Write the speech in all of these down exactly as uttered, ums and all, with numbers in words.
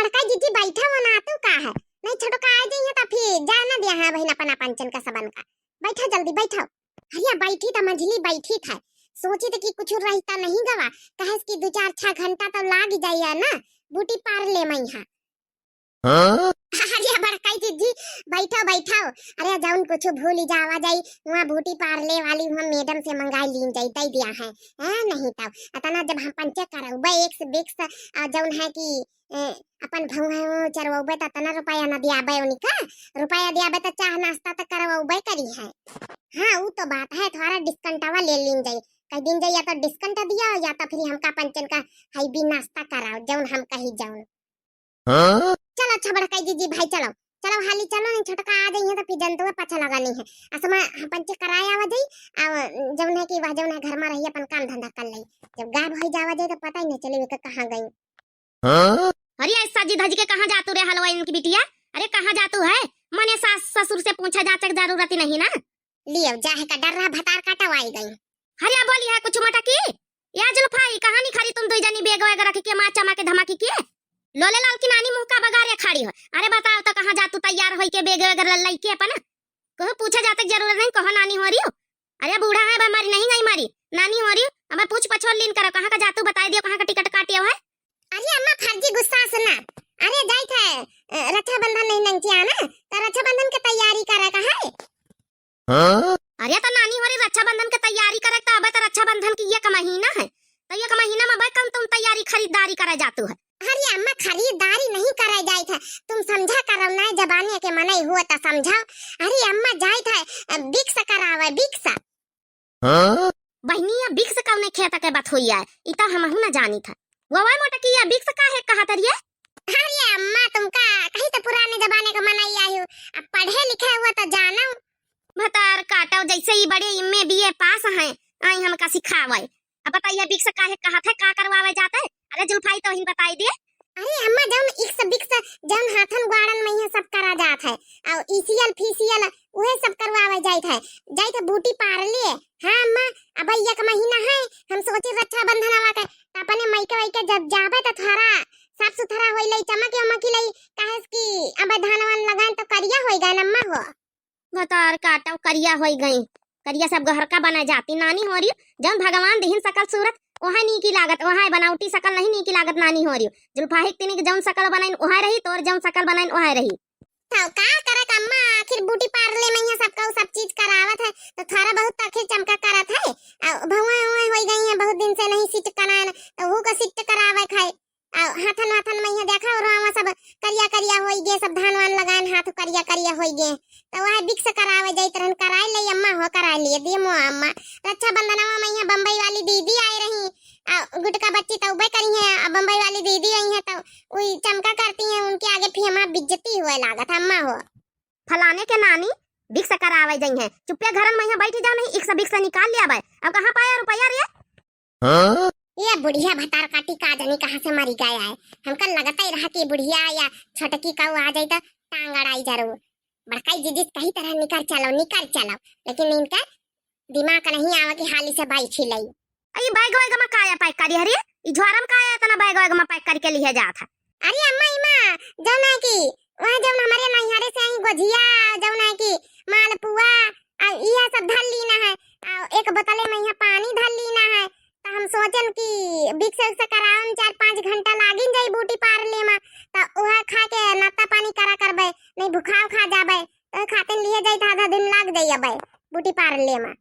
त कही, "जीजी, बैठा हो ना, तू का है? नहीं, छोटका आ जाइए, तो फिर जाए ना दिया है बहिन अपना पंचन का सबन का। बैठा जल्दी, बैठा।" अरे, बैठी त मंझली बैठी था, सोची त कि कुछ रहता नहीं गवा, कहे कि दो चार छह घंटा तो लाग जाइए ना, बूटी पार ले मई हा। हाँ? अरे, बड़काई जीजी, बैठो, बैठो। अरे, जौन कुछ भूल जावा जाई, वहाँ बूटी पार ले वाली, वहाँ मैडम से मंगाई लीन जाई, दे दिया है। हैं, नहीं तो अतना जब हम पंचे करउबे एक से बिक्स, आ, जौन है कि, ए, अपन भौंवा चरवउबे त अतना रुपया न दियाबे उनका, रुपया दियाबे त चाह नाश्ता त करवउबे करी है। हाँ, उ तो बात है, थोड़ा डिस्काउंटवा ले लीन जाई, कह दिन जाई या तो डिस्काउंट दिया या तो फिर हमका पंचन का हैवी नाश्ता कराओ, जौन हम कही जौन। हाँ? चलो, अच्छा बड़काई जीजी भाई, चलो, चलो हाली चलो, नहीं छोटका आ जाइए तो फिर जंतुए पाछा लगा नहीं है। असमा हम पंचे कराए आवा जाई, आ जौन है कि वह जौन है घर में रही अपन काम धंधा कर लई। जब गायब हो जावा जाई तो पता ही नहीं चली वे कहाँ गई। हाँ? अरे ऐसा जी धज के कहाँ जातू रे हलवाई इनकी बिटिया? अरे कहाँ जातू है? मने सास ससुर से पूछा जाचे के जरूरत ही नहीं ना। लियो, जाहे का डर रहा, भतार काटव आई गई। अरे, बोली है कुछ मोटा की? या जुल्फा, ई कहाँ निखरी तुम दुई जनी बैग वैग रख के माँ चमा के धमाकी किए? लोले लाल की नानी मुँह का बगारे खड़ी हो। अरे बताओ तो, कहाँ जातू तैयार होई के बैग वैग ल-, लई के अपना? कहूँ पूछे जाते की जरूरत नहीं, कहो नानी हो रही हो। अरे बूढ़ा है, अब हमारी नहीं गई मारी, नानी हो रही हो, अब पूछ पछोल लीन करो, कहाँ का जातू बताई दियो, कहाँ का टिकट काटियो है? अरे अम्मा, फर्जी गुस्सा से ना। अरे जाइत है, अ, रक्षाबंधन नहीं नंचिया ना, तो रक्षाबंधन के तैयारी करे का है। हाँ? अरे तो नानी हो रही रक्षाबंधन के तैयारी करे, तो अब तो रक्षाबंधन की एक महीना है, तो एक महीना में भाई कौन तुम तैयारी खरीदारी करे जातू है? अरे अम्मा, खरीदारी नहीं करे जाइत है, तुम समझा करो ना, जबाने के मनई हुआ तो समझाओ। अरे अम्मा, जाइत है, अ, बिक्स करावे, बिक्स। हाँ? बहिनिया, बिक्स कौने खेत के बात होई है? ई तो हमहू ना जानी था। वो वह मोटकिया बिक्स काहे कहा तरिए? अरे अम्मा, तुमका कही तो पुराने जमाने का मनई आयु, अब पढ़े लिखे हुआ तो जानो। भतार काटो, जैसे ही बड़े एमए बीए पास हैं, आई हमका सिखावे। अब बताइए बिक्स काहे कहा थे, का करवावे जाते? अरे जुल्फाई तो हिन बताई दे। अरे अम्मा, जौन इक्स बिक्स, जौन हाथन ग्वाड़न में यह सब करा जात है, और ईसीएल फीसीएल, उहे सब करवावे जाइत है, जाइत है बूटी पार लिए। हाँ अम्मा, अब एक महीना है, हम सोचे रक्षाबंधन आवा के, त अपने मइके वइके जब जाबे त थोड़ा साफ सुथरा होई लई, चमक उमक लई, काहे कि अब धान वान लगाएन तो करिया होई गए अम्मा हो। भतार काटो, करिया होई गई, करिया सब गहरका बना जाती। नानी हो रही, जौन भगवान दिहिन सकल सूरत, ओहे नीकी लागत, ओहे बनावटी सकल नहीं नीकी लागत। नानी हो रही, जुल्फाहिक तिनिक जौन सकल बनाइन ओहे रही, तोर जौन सकल बनाइन ओहे रही। तो का करे अम्मा, आखिर बूटी पार ले में यहाँ सबका सब चीज करावत है, तो थोड़ा बहुत तो आखिर चमका करत है। आ भौआ हुआ होई गई है, बहुत दिन से नहीं सिट कराए, तो वो का सिट करावे खाए। आ हाथन वाथन में यहाँ देखा, और वहाँ सब करिया करिया होई गे, सब धान वान लगाएन, हाथ करिया करिया होई गे। तो वह बिक्स करावे जाइत रहन, कराए ले अम्मा हो, कराए लिए दिए मो अम्मा। रक्षाबंधनवा में यहाँ बम्बई वाली दीदी आई रही, आ गुटका बच्ची तो उबे करी है, आ बम्बई वाली दीदी आई है तो वही चमका करती हैं, उनके आगे फिर हमार बेइज्जती हुए लागत है, अम्मा हो। फलाने के नानी बिक्स करावे जाई है, चुप्पे घरन में यहाँ बैठी जाओ, नहीं इक्स बिक्स निकाल लिया बाय। अब कहाँ पाया रुपया रे? हाँ? ये बुढ़िया भतार काटी का जानी कहाँ से मरी गया है। हमका लगता ही रहा कि बुढ़िया या छोटकी कऊ आ जाई तो टांग अड़ाई जरूर। बड़काई जीजी कही तरह निकर चलो, निकर चलो, लेकिन इनका दिमाग नहीं आवा कि हाली से बैठी लई। अई बैग वैग में काया पैक करी हरी? ई झोरा में काया इतना बैग वैग में पैक करके लिहे जात है? अरे अम्मा, इमा जौन है कि वह जौन हमारे नैहरे से आई गोझिया, जौन है कि मालपुआ, आ इहे सब धर लीना है, आ एक बोतले में यहाँ पानी धर लीना है। तो हम सोचन कि बिक्स उक्स करावे में चार पाँच घंटा लागिन जाई बूटी पार ले में, तो वह खा के नाश्ता पानी करा करबे, नहीं भुखाव खा जाबे, तो खातिन लिए जाई तो आधा दिन लाग जाई अबे बूटी पार ले में।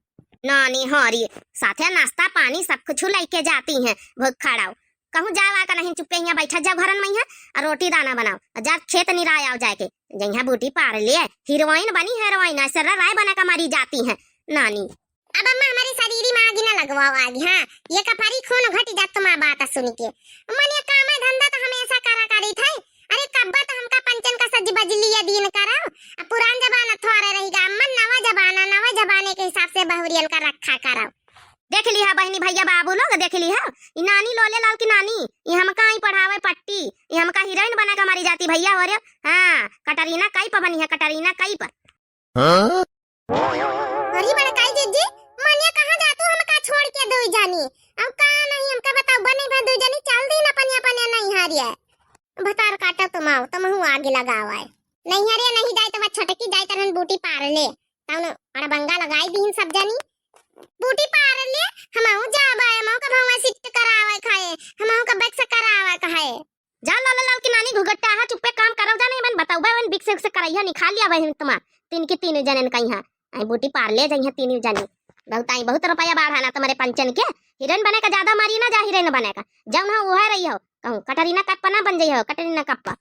नानी हरी, साथे नाश्ता पानी सब कुछ लेके जाती हैं, भूख खड़ाओ। कहूँ जावा का नहीं, चुपके यहाँ बैठा जाओ घरन में यहाँ, और रोटी दाना बनाओ, और जा खेत निराय आओ जाके, जइहाँ बूटी पार लिए, हीरोइन बनी हीरोइन, ऐसे राय बना का मारी जाती हैं नानी। अब अम्मा हमारे शरीरी में आगी ना लगवाओ आगी, हाँ, ये कपारी खून घट जात तुम्हारा बात सुन के। मन ये काम है धंधा तो हमेशा करा करी थे। अरे कब्बा तो हमका पंचन का सज बजलिया दीन कराओ, अब पुरान जमाना थोड़े रही गा अम्मा, नवा जमाना, नवा जमाने के हिसाब से बहुरियन का रखा कराओ। देख लिहा बहिनी भइया बाबू लोग, देख लिहा, ई नानी लोले लाल की नानी, ई हमका आई पढ़ावे पट्टी, ई हमका हीरोइन बना के मारी जाती भइया हो रे। हाँ, कटरीना कैफ बनी है, कटरीना कैफ। हाँ? अरे बड़काई जीजी, मनिया कहाँ जातू हमका छोड़ के दुई जानी? अब का नहीं हमका बताओ, बने भा दुई जानी चल दी ना पनिया पनिया नहीं हारिया। भतार काटा तो को आगे लगावा है। नैहरे नहीं जाए तो वह छोटकी जाए तरहन बूटी पार ले। तौन अड़बंगा लगाई दीन सब जनी। बूटी पार ले, हमहू जाबे, हमहू का भौंवा सिट करावे खाए, हमहू का बैक से करावे खाए। जा लाला लाल की नानी घुघट्टा हा, चुप्पे काम करव जा, नहीं बन बताऊ बे, बन बिक से, से करैया निकाल लिया बहन तुम्हार। तीन की तीन जनन कहीं हा। आई बूटी पार ले जाइए तीन जनी। बहुत आई, बहुत रुपया बाढ़ा ना तुम्हारे पंचन के। हीरोइन बने का ज्यादा मारी ना जा, हीरोइन बने का। जौन हो वो है रही हो, कहूँ कटरीना कप्पा ना बन जाइए हो, कटरीना कप्पा।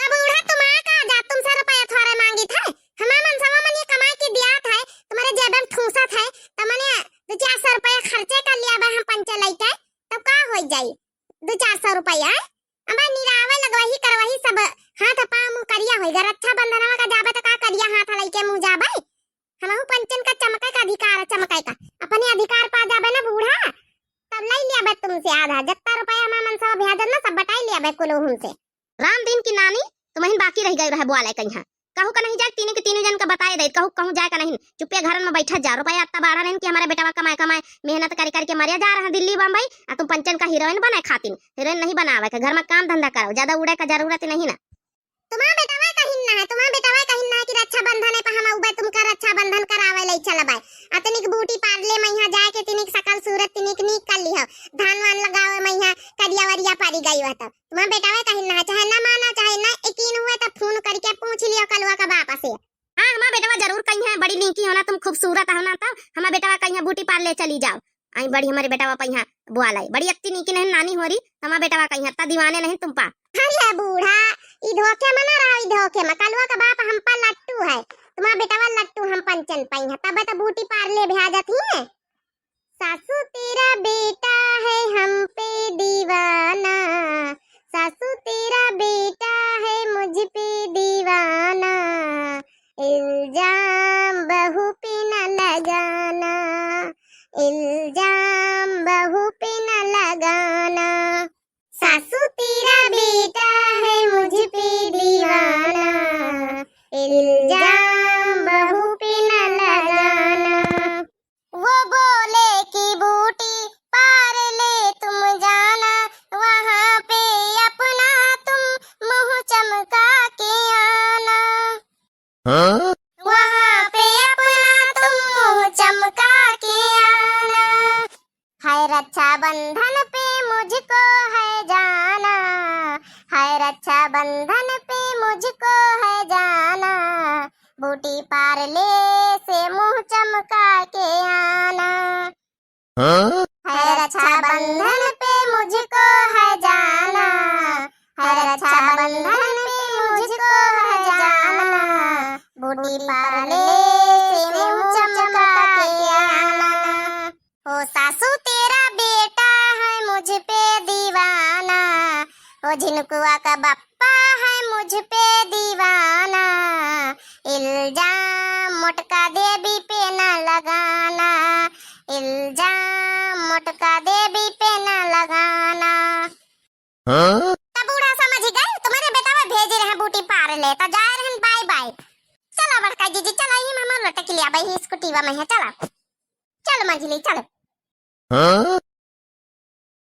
तब बूढ़ा तुम आ का जा, तुमसे रुपया थोड़े मांगी थे। हमार मनसवा मन ये कमाई के दिया थे, तुम्हारे जेब में ठूसा थे, तो मने दो चार सौ रुपया खर्चे कर लिया बे हम पंचे लइके, तब का हो जाई? दो चार सौ रुपया, अबे निरावे लगवही करवही सब, हाथ पाँव मुँह करिया होइगा। रक्षाबंधनवा का जाबे तो का करिया हाथ लइके मुँह जाबे? हमहू पंचन का चमके का अधिकार है, चमके का। अपने अधिकार पा जाबे ना बूढ़ा, तब लई लियाबे तुमसे आधा। जत्ता रुपया हमार मनसवा ब्याजन ना, सब बटाई लियाबे कुल हमसे। राम दीन की नानी, तुमहिन बाकी रह गए रहे बुआले कहीं। कहू का नहीं जाए, तीनों के तीनों जन का बताए दे, कहू कहूँ जाए का नहीं। चुप्पे घरन में बैठा जा, रुपया अत्ता बाढ़ा नहीं कि हमारे बेटवा कमाए कमाए मेहनत करी करके मरिया जा रहा दिल्ली बम्बई, आ तुम पंचन का हीरोइन बने खातिन। हीरोइन नहीं बनावे के, घर में काम धंधा करो, ज्यादा उड़े का जरूरत नहीं ना। तुम्हार बेटवा कहिन ना है, तुम्हार बेटवा कहिन ना है कि रक्षाबंधन है, पर हम उबे तुमका रक्षाबंधन करावे ले चलबे। आ तनिक बूटी पार ले, मैं यहाँ जाए के तनिक सकल सूरत तनिक नीक कर लिहो, धान वान लगावे मैं यहाँ करिया वरिया पड़ी गई हो तब। तुम्हार बेटवा कहिन ना है, चाहे ना माना, चाहे ना यकीन हुए, तब फोन करके पूछ लियो कलुआ का बाप से। हाँ, हमार बेटवा जरूर कहीं है, बड़ी नीकी हो ना, तुम खूबसूरत हो ना, तब हमार बेटवा कहीं है, बूटी पार ले चली जाओ। आई बड़ी हमारे बेटवा पहिया बुआ लाई, बड़ी अत्ती नीकी नहीं नानी हो रही, हमार बेटवा कहीं है, अत्ता दीवाने नहीं तुम पा। अरे बूढ़ा, ई धोखे में ना रहो, ई धोखे में, कलुआ का बाप हम पा लट्टू है, तुम्हार बेटवा लट्टू हम पंचन पाई है, तब तो बूटी पार ले भेजत ही है। सासू तेरा बेटा है हम पे दीवाना, सासू तेरा बेटा है मुझ पे दीवाना, इल्जाम बहू पे न लगाना, इल्जाम बहू पे न लगाना। सासू तेरा बेटा है मुझ पे दीवाना, इल्जाम बहू पे न लगाना। वो बोले कि बूटी पार ले तुम जाना, वहाँ पे अपना तुम मुँह चमका के आना। हाँ? वहाँ पे अपना तुम मुँह चमका के आना। है रक्षाबंधन पे मुझको है जाना, है रक्षाबंधन पे मुझको है जाना, बूटी पार ले से मुँह चमका के आना। हाँ? है रक्षाबंधन पे मुझको है जाना, है रक्षाबंधन पे मुझको है जाना, बूटी पार ले से मुँह चमका के आना। ओ सासू तेरा बेटा है मुझ पे दीवाना, ओ झिनकुआ का बप्पा है मुझ पे दीवाना, इल्जाम मोटका देवी पे ना लगाना, इल्जाम मोटका देवी पे ना लगाना। हाँ? तब बूढ़ा समझ गए, तुम्हारे बेटवा भेज रहे हैं बूटी पार ले, तो जा रहे हैं, बाय बाय। चला बड़का जीजी, चला, ई मामा लटक लिया भाई, स्कूटीवा में है, चला। चल मंझली, चल। हाँ?